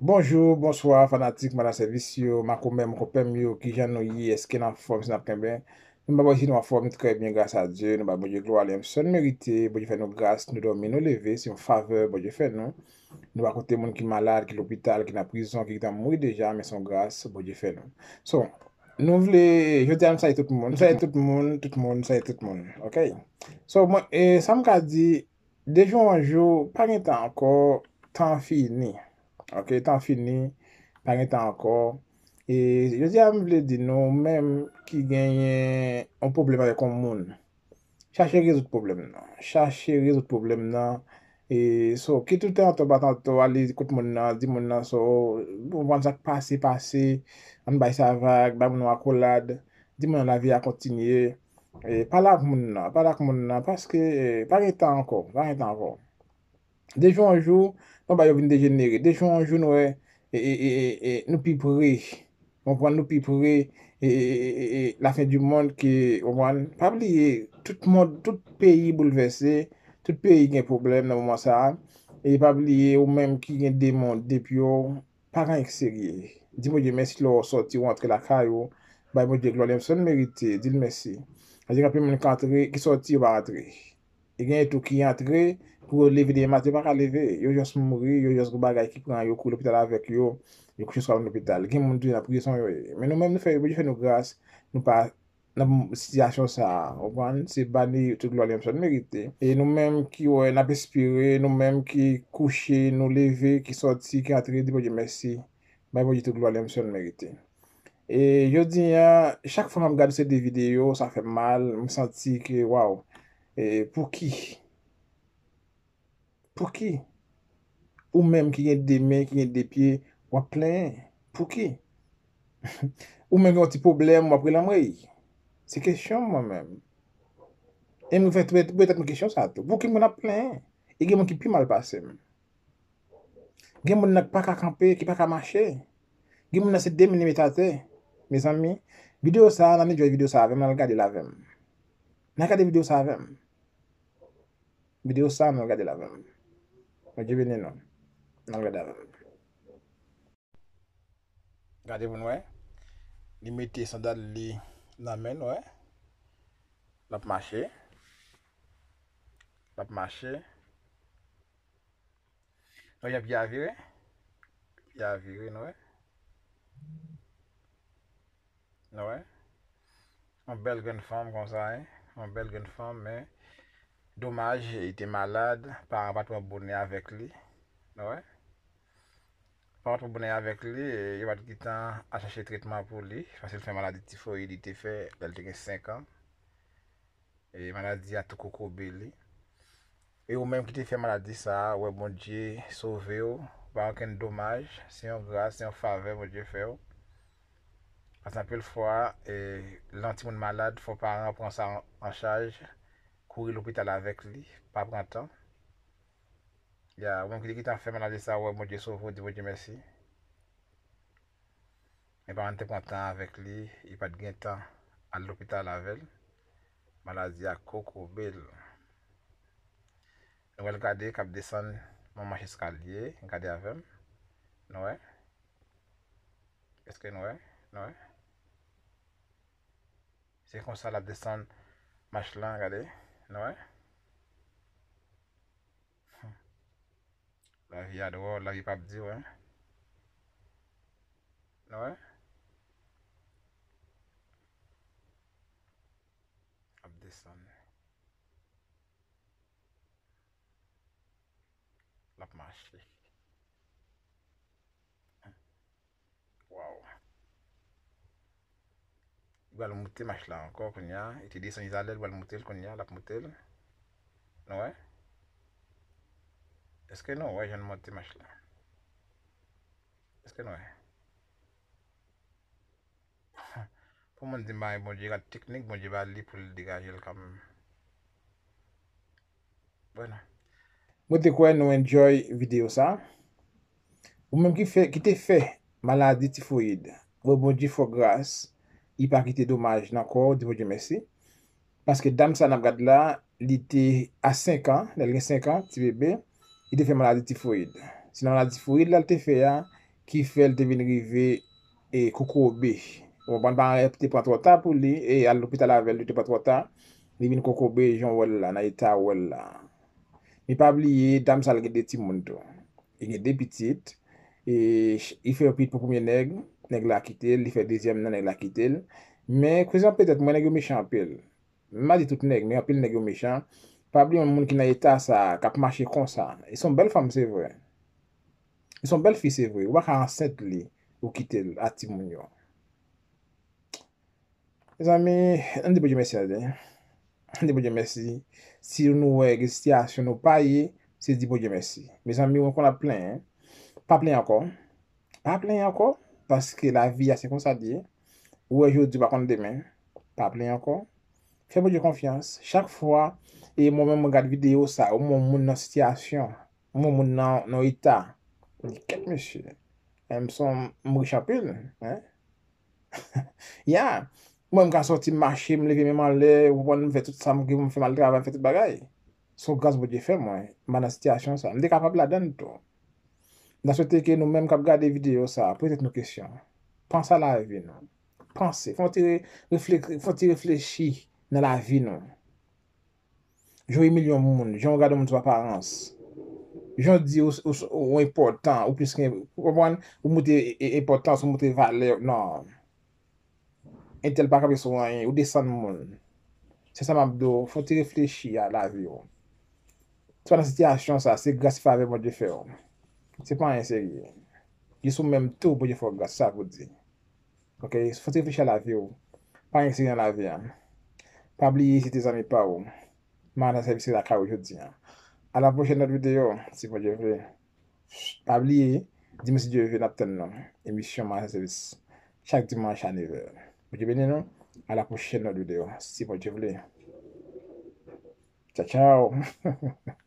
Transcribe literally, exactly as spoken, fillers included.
Bonjou, bonswa, fanatik Madan Sèvis yo, makomè, konpè m yo, kijan nou ye, èske n anfòm, si n ap kenbe? Nou pa bò isi, nou anfòm, nou trè byen, gras a Dye, nou ba Bondye glwa li menm sèl merite, Bondye fè nou gras, nou dòmi, nou leve, se yon favè Bondye fè nou. Nou pa konte moun ki malad, ki lopital, ki nan prizon, ki gentan mouri deja, men se yon gras Bondye fè nou. So, nou vle, jodi a nou salye tout moun, nou salye tout moun, tout moun, nou salye tout moun, ok? So, mwen, e, sa m ka di, de jou an jou, pa gen tan ankò, tan fini. Ok, tan fini, pa gen tan ankò. E jodi a, m vle di nou, menm ki genyen yon pwoblèm avèk yon moun, chache rezoud pwoblèm nan. Chache rezoud pwoblèm nan. E so, kit ou te antò pa t antò, ale kot moun nan, di moun nan, so, ou konprann sa k pase, pase, ann bay sa vag, bay moun nan akolad, di moun nan lavi a kontinye. E, pale ak moun nan, pale ak moun nan, paske, e, pa gen tan ankò, pa gen tan ankò. De jou an jou, nou ba yo vin dejenere. De jou an jou, nou wè, e, e, e, e, e, nou pi pre. Konprann, nou pi pre, e, e, e, e, e, la fin du monde ke, konprann. Pa bliye, tout mond, tout peyi boulvèse, tout peyi gen pwoblèm nan moman sa a. E pa bliye, ou menm ki gen de moun, de pye w, pa gen anyen k serye. Di Bondye mèsi lè w sòti, w antre lakay ou. Bay Bondye glwa, li menm sèl merite, di l mèsi. Paske gen anpil moun ki antre, ki sòti, yo pa rantre. E genyen tou ki antre, pou yo leve demen maten, yo pa ka leve. Yo jis mouri, yo jis gon bagay ki pran yo, kouri lopital avèk yo, yo kouche swa nan lopital. Gen moun tou nan prizon yo ye. Men nou menm, nou fè, Bondye fè nou gras, nou pa nan sitiyasyon sa a, w konprann? Se ba li tout glwa li menm sèl merite. E nou menm ki wè, n ap espere, nou menm ki kouche, nou leve, ki sòti, ki antre, di Bondye mèsi. Bay Bondye tout glwa li menm sèl merite. E jodi a, chak fwa m ap gade se de videyo, sa fè m mal, m santi ke, waw, e, pouki? Pouki? Ou menm ki gen de men, ki gen de pye, w ap plenyen. Pouki? Ou menm gen yon ti pwoblèm, w ap rele anmwey. Se kesyon m mwen menm. E m fè petèt mwen kesyon sa tou. Pouki moun ap plenyen? E gen moun ki pi mal pase m. Gen moun nan ki pa ka kanpe, ki pa ka mache. Gen moun nan se de men li met atè. Mezanmi, videyo sa a, n al enjoy videyo sa a avè m, n al gade l avè m. N al gade videyo sa a avè m. Videyo sa a, n al gade l avè m. Bondye beni nou. N al gade avè m. Gade pou n wè. Li mete sandal li nan men l, wè. L ap mache. L ap mache. Nou wè jan pye a vire? Pye a vire, nou wè? Nou wè? Yon bèl grenn fanm konsa, hein? Yon bèl grenn fanm, men domaj, li te malad, paran pa t pran bonè avèk li. Nou wè? Paran pa t pran bonè avèk li, e yo pa t gentan al chache tretman pou li, paske l fè maladi tifoyid, li te fè, lè l te gen senk an. E maladi a tou kokobe li. E ou menm ki te fè maladi sa a, wè Bondye sove w, pa okenn domaj, se yon gras, se yon favè Bondye fè w. Paske anpil fwa, e, lè yon timoun malad, fò paran an pran sa an, an chaj, kouri lopital avèk li, pa pran tan. Ya, ou menm ki te gentan fè maladi sa a, wè Bondye sove w, di Bondye mèsi. Men paran te pran tan avèk li, li pa t gen tan al lopital avè l. Maladi a kokobe l. Nou wè l gade k ap desann yon mach eskalye, gade avè m. Nou wè? Èske nou wè? Nou wè? Se konsa l ap desann mach lan, gade. Nou wè? Lavi a dwòl, lavi p ap di w, hein. Nou wè? Ap desann. L ap mache. Waw. Li pral moute mach la ankò kounye a. Li te desann izalè, li pral moute l kounye a, l ap moute l. Nou wè? Èske nou wè jan l monte mach la? Èske nou wè? Pou moun di m pa gen Bondye, gad teknik Bondye ba li pou l degaje l kanmenm. Bwena. Mwen te kwè nou enjoy videyo sa. Ou menm ki fè, ki te fè maladi tifoyid, wè Bondye fè w gras, li pa kite domaj nan kò w, di Bondye mèsi. Paske dam sa n ap gad la, li te a senk an, lè l gen senk an, ti bebe, li te fè maladi tifoyid. Se nan maladi tifoyid la l te fè a, ki fè l te vin rive e kokobe. Ou konprann, pa te pran twò ta pou li, e al lopital avè l, li te pran twò ta. Li vin kokobe, jan w wè l la, nan eta w wè l la. Men pa bliye, dam sa l gen de timoun tou. Li gen de pitit. E li fè yon pitit pou premye nèg, nèg la kite l, li fè dezyèm nan, nèg la kite l. Men, kouzan, petèt, mwen, nèg yo mechan anpil. M pa di tout nèg, men anpil nèg yo mechan. Pa bliye yon moun ki nan eta sa, k ap mache konsa. Li se yon bèl fanm, se vre. Li se yon bèl fi, se vre. Ou pa ka ansent li, ou kite l a timoun yo. Mezanmi, ann di Bondye mèsi, ale. Ann di Bondye mèsi. Si nou wè gen sitiyasyon nou pa ye, se di Bondye mèsi. Mezanmi, mwen konn ap plenyen. Pa plenyen ankò. Pa plenyen ankò, paske lavi a se konsa l ye. Ou wè jodi, ou pa konn demen. Pa plenyen ankò. Fè Bondye konfyans. Chak fwa, e mwen menm mwen gad videyo sa, ou wè yon moun nan sitiyasyon, ou wè yon moun nan, nan eta. M di, kèt mesye. M son, m rich anpil, hein? Ya. Mwen, m ka sòti mache, m leve men m anlè, ou konprann, m fè tout sa m gen pou m fè, m al travay, m fè tout bagay. Se yon gras Bondye fè mwen, m pa nan sitiyasyon sa. M te kapab ladann tou. M ta swete ke nou menm k ap gade videyo sa, poze tèt nou kesyon. Panse a lavi nou. Panse. Fè yon ti re-, refle-, fè yon ti reflechi nan lavi nou. Jan w imilye yon moun, jan w gade yon moun sou aparans. Jan w di ou, ou, ou enpòtan, ou plis ke, ou konprann, ou montre e-, e-, enpòtans, ou montre valè, non. Entèl pa kanpe sou anyen, ou desann moun. Se sa m ap di w, fò w ti reflechi a lavi w. Si w pa nan sitiyasyon sa, se gras e favè Bondye fè w. Se pa anyen serye. Jis ou menm tou, Bondye fè w gras, sa pou di. Ok, fò w ti reflechi a lavi w. Pa anyen serye nan lavi a. Pa bliye se te zanmi pa w. Madan sèvis se lakay ou jodi a. A la pwochèn lòt videyo, si Bondye vle. Pa bliye, dimanch si Dye vle, n ap tann nou. Emisyon Madan sèvis. Chak dimanch a nèf è. Bondye beni nou. A la pwochèn lòt videyo, si Bondye vle. Tchao, tchao.